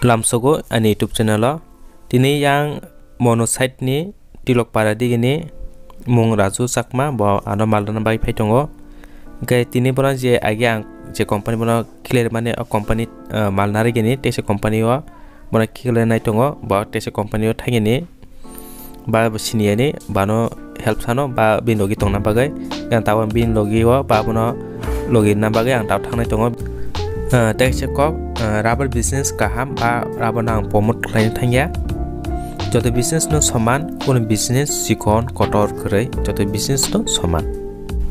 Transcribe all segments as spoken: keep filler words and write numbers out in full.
Lamsogo ani YouTube channel o. Tini yang mono side ni Tilok Para digini mung Raju Chakma, bo ano malna bai phai tongo. Hingke tini bono je age ang je company bono khilai mani, o company, ah, malna rigini teisa company o bono khilai nai tongo, bo teisa company o thangini ba bo siniyani bano help sano ba bini logi tongna bagwi. Ang tabuk bini logi o ba bono logi na bagwi ang tabuk thangnai tongo. Ah, teisa kok, ah, rubber business kaham ba rubber no ang promote khlaina thangya. Joto business no soman, kono business chikon kotor kwrwi, joto business no soman.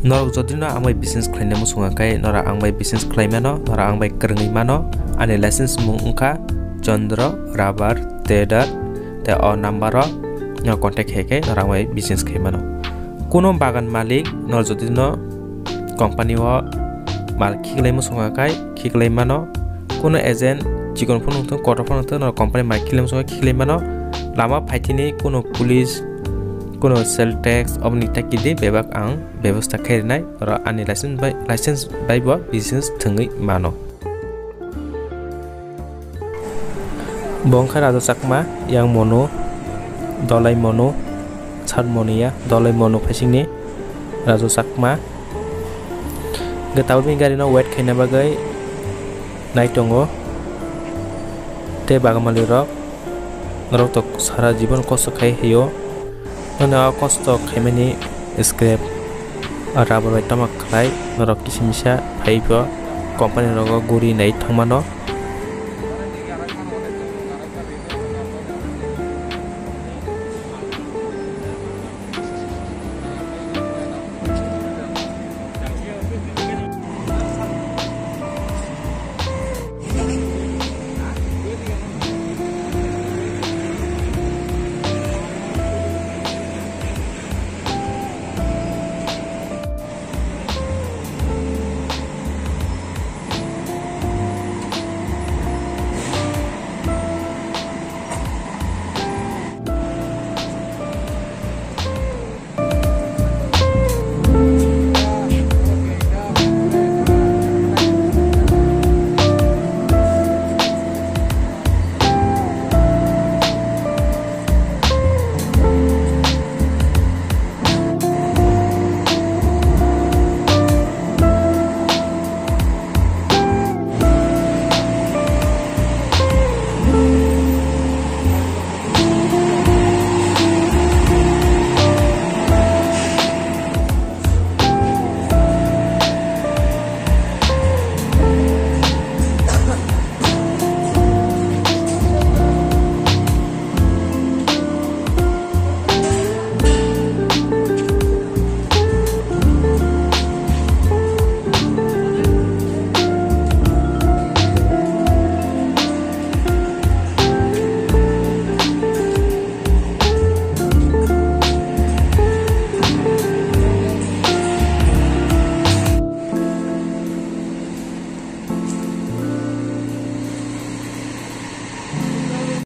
Norok jodi no ang bai business khlaina muchungo khe norok ang bai business khlai mano, norok ang bai kwrwngwi mano. Ani license mung wngkha Chandra Rubber Trader, tei o number o no contact khai khe norok ang bai business khai mano. Kono bagan malik norok jodi no company o mal khiklai muchungo khe khiklai mano. Kono agent chikon phano wngthung, kotor phano wngthung, norok company mal khiklai muchungo khiklai mano. Lama phaithini kono police, kono sales tax, oboni takidi bebak ang bebosta khe rinai, oro ani license bai, license bai bo business thwngwi mano. Bo wngkha Raju Chakma, yang mono, dolai mono, sat mono ya, dolai mono phaisingni Raju Chakma. Hwnkhe tabuk bini gari no wait khaina bagwi nai tongo. Tei bagan malik rok, norok to sara jibon kosto khai hio. Nono o kosto khaimani scrap, o rubber bai tamo khlai, norok kisa misa phai bo company rogo guri nai thangmano.